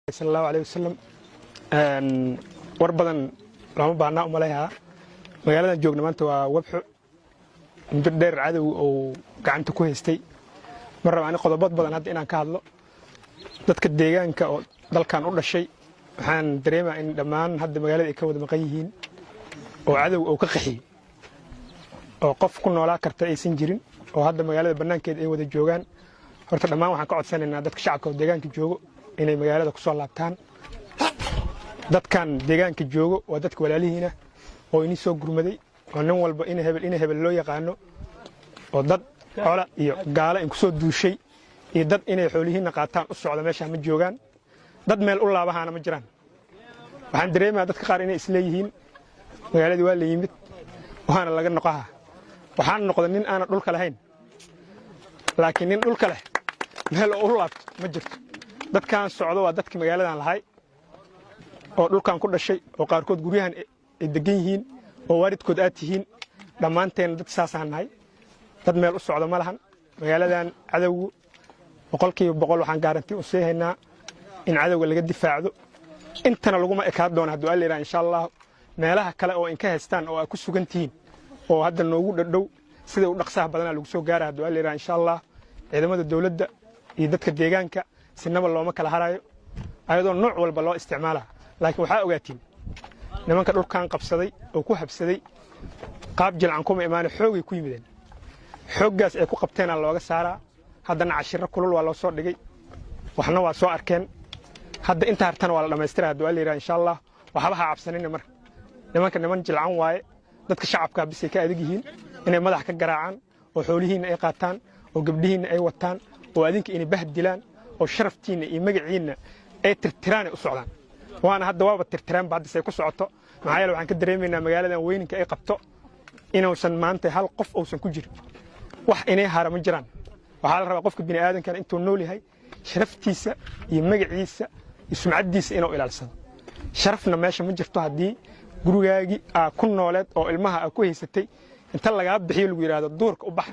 Sal Allahu aleyh wasalam. War badan looma baahnaa u malayhaa. Magaaladan joogna maanta waa Wabxo, muddo dheer cadow uu gacanta ku haystay. Ma raba ani qodobad badan hadda inaan ka hadlo. Dadka deegaanka oo dalkan u dhashay waxaan dareemaa in dhammaan hadda magaalada ay ka wada maqan yihiin oo cadow uu ka qaxiyey oo qof ku noolaa karta aysan jirin oo hadda magaalada bannaankeeda ay wada joogaan. Horta dhammaan waxaan ka codsanaynaa dadka shacabka oo deegaanka joogo inay magaalada ku soo laabtaan. Dadkan deegaanka joogo waa dadka walaalihiina oo inii soo gurmaday oo nin walba ina hebel ina hebel loo yaqaano oo dad cola iyo gaalo in ku soo duushay iyo dad inay xoolihiinna qaataan u socda meeshaa ma joogaan. Dad meel u laabahaana ma jiraan. Waxaan dareemayaa dadka qaar inay isleeyihiin magaaladii waa la yimid waana laga noqaha. Waxaan noqda nin aanan dhulka lahayn, laakiin nin dhulka leh meel oo u laabto ma jirto. Dadkan socdo waa dadka magaaladan lahay oo dhulkan ku dhashay oo qaarkood guryahan ay degan yihiin oo waalidkood aad tihiin. Dhammaanteen dad saasaan nahay, dad meel u socdo ma lahan. Magaaladan cadowgu 100% waxaan guarantee u sii haynaa in cadowga laga difaacdo. Intana laguma ekaan doono hadduu Alla yidhaha, insha Allah. Meelaha kale oo inka haystaan oo aad ku sugan tihiin oo hadda noogu dhadhow sida u dhaqsaha badanaa lagu soo gaara hadduu Alla yidhaha, insha Allah. Ciidamada dowladda iyo dadka deegaanka sinaba looma kala harayo, ayadoo nooc walba loo isticmaalaa. Laakiin waxaa ogaatiin nimanka dhulkan qabsaday oo ku habsaday qaab jilcan kuma imaane, xoogay ku yimideen. Xooggaas ay ku qabteenaa looga saaraa. Haddana cashiro kulul waa loo soo dhigay, waxna waa soo arkeen. Hadda inta hartana waa la dhammaystira hadduu Alla yidhaha, insha Allah. Waxba ha cabsanina. Marka nimanka niman jilcan waaye, dadka shacabkaa bisay ka adag yihiin inay madax ka garaacaan oo xoolihiinna ay qaataan oo gabdhihiinna ay wataan oo adinka inay bahdilaan oo sharaftiinna iyo magaciinna ay tirtiraanay u socdaan. Waana hadda waaba tirtireenba hadda say ku socoto. Maxaa yeele, waxaan ka dareemaynaa magaaladan weyninka ay qabto inuusan maanta hal qof uusan ku jirin. Wax inay hara ma jiraan. Waxaa la rabaa qofka bini aadamkana intuu nool yahay sharaftiisa iyo magaciisa iyo sumcaddiisa inuu ilaalsado. Sharafna meesha ma jirto haddii gurigaagii aa ku nooleed oo ilmaha aa ku haysatay inta lagaa bixiyo lagu yidhaahdo duurka u bax,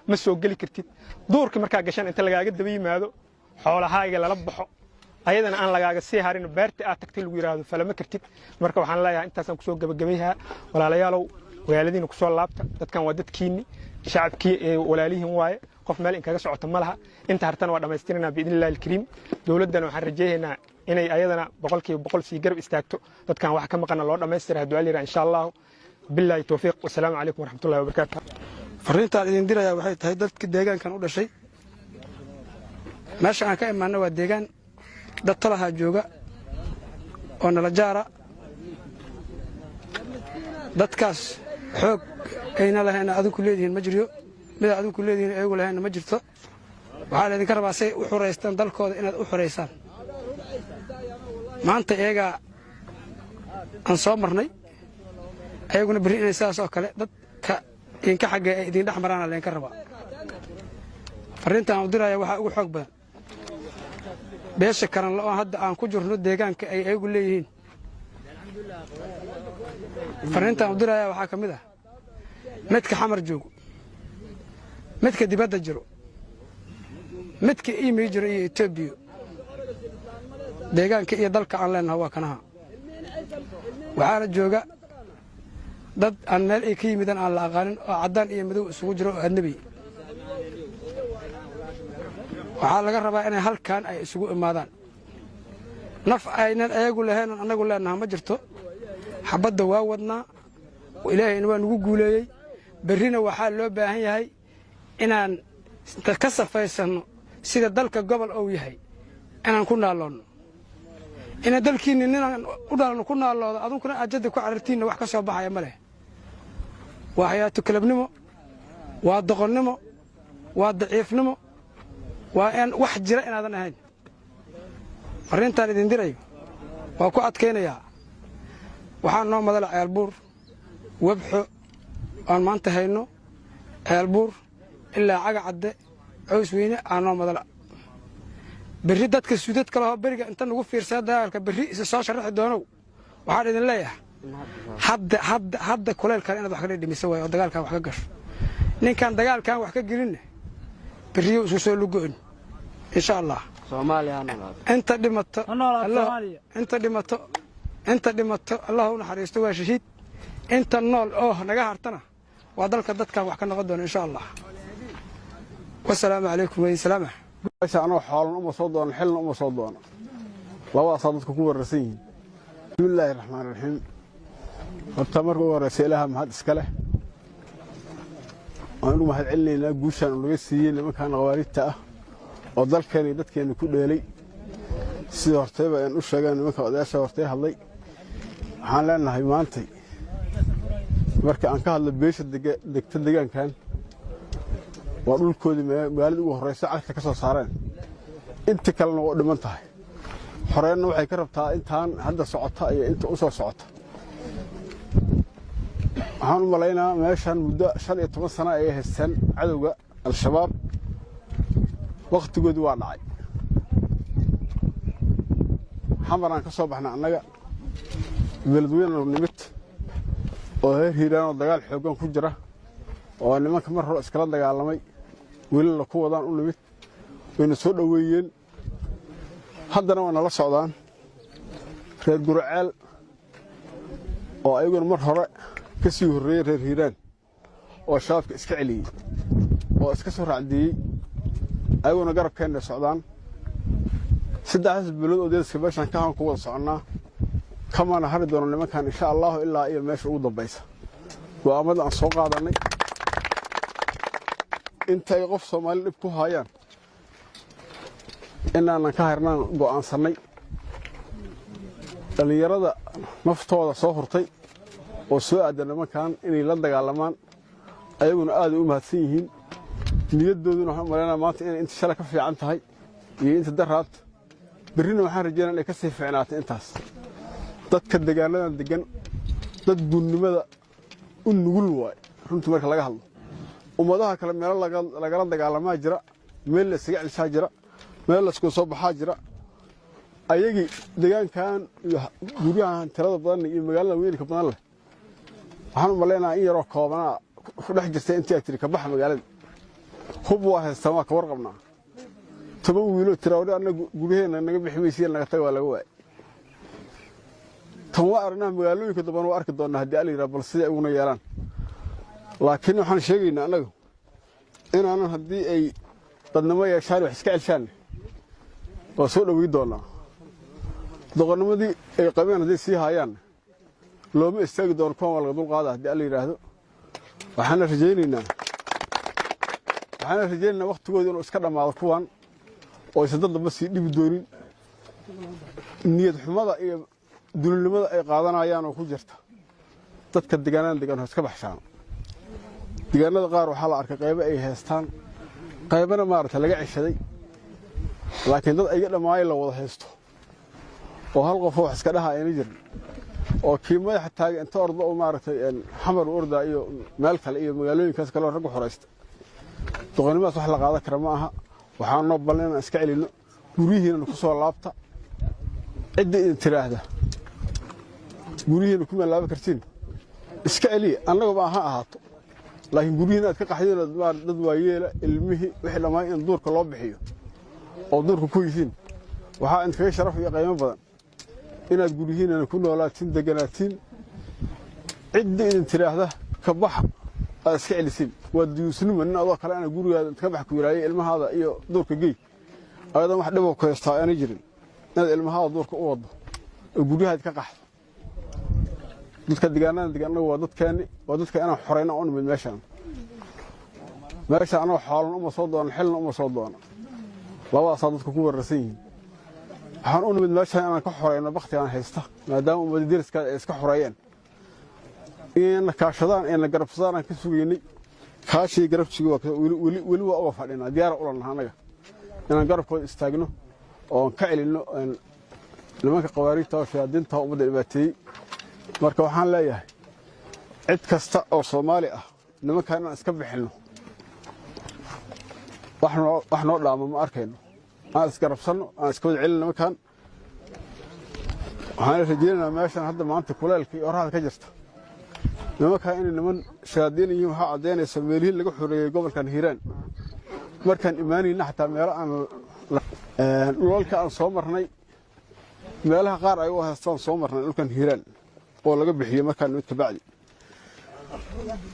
ma soo geli kartid. Duurka markaa gashaan inta lagaaga daba yimaado, xoolahaaga lala baxo, ayadana aan lagaaga sii harin, beerta aad tagtay lagu yidhaahdo falama kartid. Marka waxaan leeyahay, intaasaan kusoo gabagabayhaa, walaalayaalow, magaaladiina kusoo laabta. Dadkan waa dadkiinni, shacabkii walaalihiin waaye. Qof meel inkaga socota ma laha. Inta hartana waa dhammaystiranaa biidni Illahi alkariim. Dowladdana waxaan rajaynaynaa inay ayadana 100% sii garab istaagto dadkan wax ka maqana loo dhammaystira hadduu Alla yidhaha, insha Allahu. Billahi towfiiq, wasalaamu calaykum waraxmatullahi wabarakaatu. Fariintaan idin dirayaa waxay tahay dadka deegaankan u dhashay. Meesha aan ka imaanna waa deegaan dad talahaa jooga oo nala jaara. Dadkaas xoog ayna lahayna adinku leedihiin ma jiryo, mida adinku leedihiin ayagu lahayna ma jirto. Waxaa laydinka rabaa say u xuraystaan dalkooda inaad u xuraysaan. Maanta iyagaa aan soo marnay, ayaguna berri inay sidaas oo kale dadka idinka xaggee ay idin dhex maraana laydinka rabaa. Farriinta aan u diraya waxaa ugu xoog badan beesha Karanla oo hadda aan ku jirno deegaanka ay ayagu leeyihiin. Farriinta aan u diraya waxaa ka mid ah midka Xamar joogo, midka dibadda jiro, midka iimay jiro iyo Etoobiya. Deegaanka iyo dalka aan leenaha waa kanaha. Waxaana jooga dad aan meel ay ka yimidaan aan la aqaanin oo caddaan iyo madow isugu jiro oo adnebi. Waxaa laga rabaa inay halkan ay isugu imaadaan. Naf aynan ayagu lahayn annagu leenaha ma jirto. Xabadda waa wadnaa, Ilaahayna waa nagu guuleeyey. Berrina waxaa loo baahan yahay inaan ka safaysanno sida dalka gobol ou yahay inaan ku naalloonno. Inaan dalkiinni ninaan u dhalanno ku naalloodo, adunkuna aad jadda ku carartiinna, wax ka soo baxaya ma leh. Waa xayaatu kalabnimo, waa doqonnimo, waa daciifnimo, waa in wax jira inaadan ahayn. Farriintaan idin dirayo waa ku adkaynayaa. Waxaa noo madala Ceelbuur, Webxo oan maanta hayno, Ceelbuur ilaa Cagacadde, Cows Weyne aa noo madala. Berri dadka suudad kalehoo beriga inta nagu fiirsada dagaalka berri isa soo sharaxi doonow, waxaan idin leeyahay hadda hadda hadda kulaylkan inaad wax ka dhidhimiso waay oo dagaalkan wax ka gasho. Ninkaan dagaalkan wax ka gelinna berriyo isku soo lugo'in, insha Allah. Inta dhimato, inta dhimato, inta dhimato Allah u naxariisto, waa shahiid. Inta nool oo naga hartana waa dalka dadkan wax ka noqon doona, insha Allah. Wasalaamu calaykum wasalaama. Meesha anoo xoolan uma soo doono, xilna uma soo doono. Labadaasaa dadku ku wararsan yihiin. Bismillaahi raxmaan raxiim. Horta marka ugu horeysa, Ilaaha mahad iska leh. Waan ugu mahad celinaynaa guushaan uu naga siiyey nimankan khawaarijta ah oo dalkeena iyo dadkeena ku dheelay. Sida hortayba aan u sheegeen nimanka odayaasha hortay hadlay, waxaan leenahay maantay marka aan ka hadlo beesha degta deegaankan, waa dhulkoodii magaalada ugu horreysa cagta ka soo saareen. Inta kalena waa u dhiman tahay. Xoreenna waxay ka rabtaa intaan hadda socota iyo inta u soo socota. Waxaan u malaynaa meeshan muddo 15 sano ayay haysteen cadowga Al-Shabaab. Wakhtigoodii waa dhacay. Xamaraan ka soo baxnay annaga, Beledweyne nimid oo reer Hiiraan oo dagaal xooggan ku jira oo nimanka mar hore iskala dagaalamay, welina ku wadaan u nimid. Wayna soo dhoweeyeen, haddana waa nala socdaan. Reer Guraceel oo ayaguna mar hore ka sii horreeyey reer Hiiraan oo Shabaabka iska celiyey oo iska soo raacdiiyey, ayaguna garabkeenna socdaan. Saddexdaas bilood oo deriska meeshaan ka han ku wada soconnaa, kamana hari doono nimankan, insha Allahu, ilaa iyo meesha ugu dambaysa. Go'aamada aan soo qaadannay, intay qof Soomaali dhib ku haayaan inaanan ka harnaan go'aansannay. Dhallinyarada naftooda soo hurtay oo soo aadda nimankan inay la dagaalamaan, ayaguna aaday u mahadsan yihiin. Niyaddooduna waxaan u malaynaa maanta inay inta shalay ka fiican tahay iyo inta daraad. Berrina waxaan rajaynaa inay ka sii fiicnaatay intaas. Dadka deegaanadan degan dad gunnimada u nugul waay. Runtii marka laga hadlo, ummadaha kale meelo lagala dagaalamaa jira, meel la isaga celshaa jira, meel laysku soo baxaa jira. Ayagii deegaankan iyo guryahan tirada badan iyo magaalada weynka badan leh, waxaan u malaynayaa in yaroo koobanaa ku dhex jirta intii ay tiri ka baxa magaalada. Hub waa haystaan, waa ka warqabnaa. 10 wiiloo tiraawdhe annaga guryaheenna naga bixi maysiya, naga taga, waa laga waayay. Tan waa aragnaa, magaalooyinka dambana waa arki doonnaa haddii Alla yidhaha, bal siday uguna yeelaan. Laakiin waxaan sheegaynaa annaga inaanan, haddii ay dadnimo yeeshaan, wax iska celshaan, waa soo dhoweyn doonnaa. Doqonnimadii ay qabeen hadday sii haayaan, looma istaagi doono. Kuwan waa laga dulqaada haddii Alla yidhaahdo. Waxaana rajaynaynaa wakhtigooda inuu iska dhammaado kuwan oo aysan dad damba sii dhibi doonin. Niyad xumada iyo dulinimada ay qaadanayaan oo ku jirta dadka deegaanada degan ho iska baxshaano. Deegaanada qaar waxaa la arkay qaybo ay haystaan, qaybana maaragta laga ceshaday, laakiin dad ayga dhammaayay la wada haysto oo hal qofoo wax iska dhaha ayna jirin, oo kii madaxa taaga inta orda oo maaragtay Xamar u ordaa iyo meel kale iyo magaalooyinkaas kale oo raggu xoraysta. Doqonnimadaas wax la qaadan kara ma aha. Waxaan noo ballan inaan iska celinno. Guryihiinana ku soo laabta. Cidda idin tiraahda guryihiina kuma laaban kartiin, iska celiya, annagaba ha ahaato. Laakiin guryihiin aad ka qaxdeen, dad waayeela, ilmihii, wixii dhammaan in duurka loo bixiyo oo duurka ku yihiin, waxaa idinkaga sharaf iyo qiimo badan inaad guryihiinana ku noolaatiin, deganaatiin. Cidda idin tiraahda ka baxa aad iska celisiin. Waa duyuusnimo nin adoo kale ana gurigaada inta ka bax ku yiraayo ilmahaada iyo duurka gey, ayadan wax dhiboo ku haystaa aanay jirin, inaad ilmahaada duurka u waddo oo guryahaad ka qaxdo. Dadka deegaanada degan annagu waa dadkeeni, waa dadka inaan xoreyna u nimid meeshaan. Meesha anoo xoolan uma soo doono, xilna uma soo doono. Labadaasaa dadku ku wararsan yihiin. Waxaan u nimid meeshaan inaan ka xoreyno baktigaan haysta, maadaama ummadda deriska ay iska xoreeyeen. Inayna kaashadaan, ayna garabsadaan aan ka sugaynay. Kaashii garabsiga waa weli, weli waa uga fadhinaa. Diyaara u lanaha annaga inaan garabkooda istaagno oon ka celinno nimanka qawaariijta oo shayaadiinta ummadda dhibaateeyey. Marka waxaan leeyahay cid kasta oo Soomaali ah, nimankan inaan iska bixinno wax noo dhaamo ma arkayno. Aan isgarabsanno, aan iska wada celin nimankan. Waxaan rajaynaynaa meeshan hadda maanta kuleelka iyo oraxda ka jirta, nimankan inay niman shayaadiin yihiin waxaa caddaynaysa meelihii laga xoreeyey gobolkan Hiiraan. Markaan imaanayna xataa meelo aan Dhulalka aan soo marnay, meelaha qaar ay u haystaan soo marnay, dhulkan Hiiraan oo laga bixiyey markaan nimid kabacdi,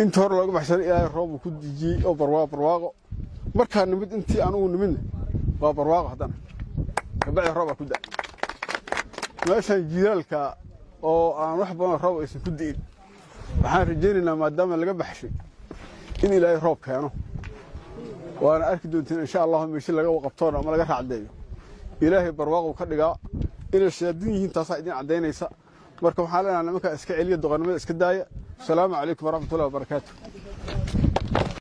inta hore looga baxsanay Ilaahay roob uu ku dejiyey oo barwaaqo. Markaan nimid, intii anugu nimidna waa barwaaqo, haddana kabacdi roobaa ku da. Meeshan jiilaalka oo aan wax badan roob aysan ku di'in, waxaan rajaynaynaa maadaama laga baxshay in Ilaahay roob keeno, waana arki doontiin insha Allahu meesha laga qabtoona ama laga raacdeeyo Ilaahay barwaaqo ka dhigaa. Inay shayaadiin yihiin taasaa idin caddaynaysa. Marka waxaan leenahay nimankaa iska celiya, doqonnimada iska daaya. Asalaamu calaykum waraxmatullahi wabarakaatu.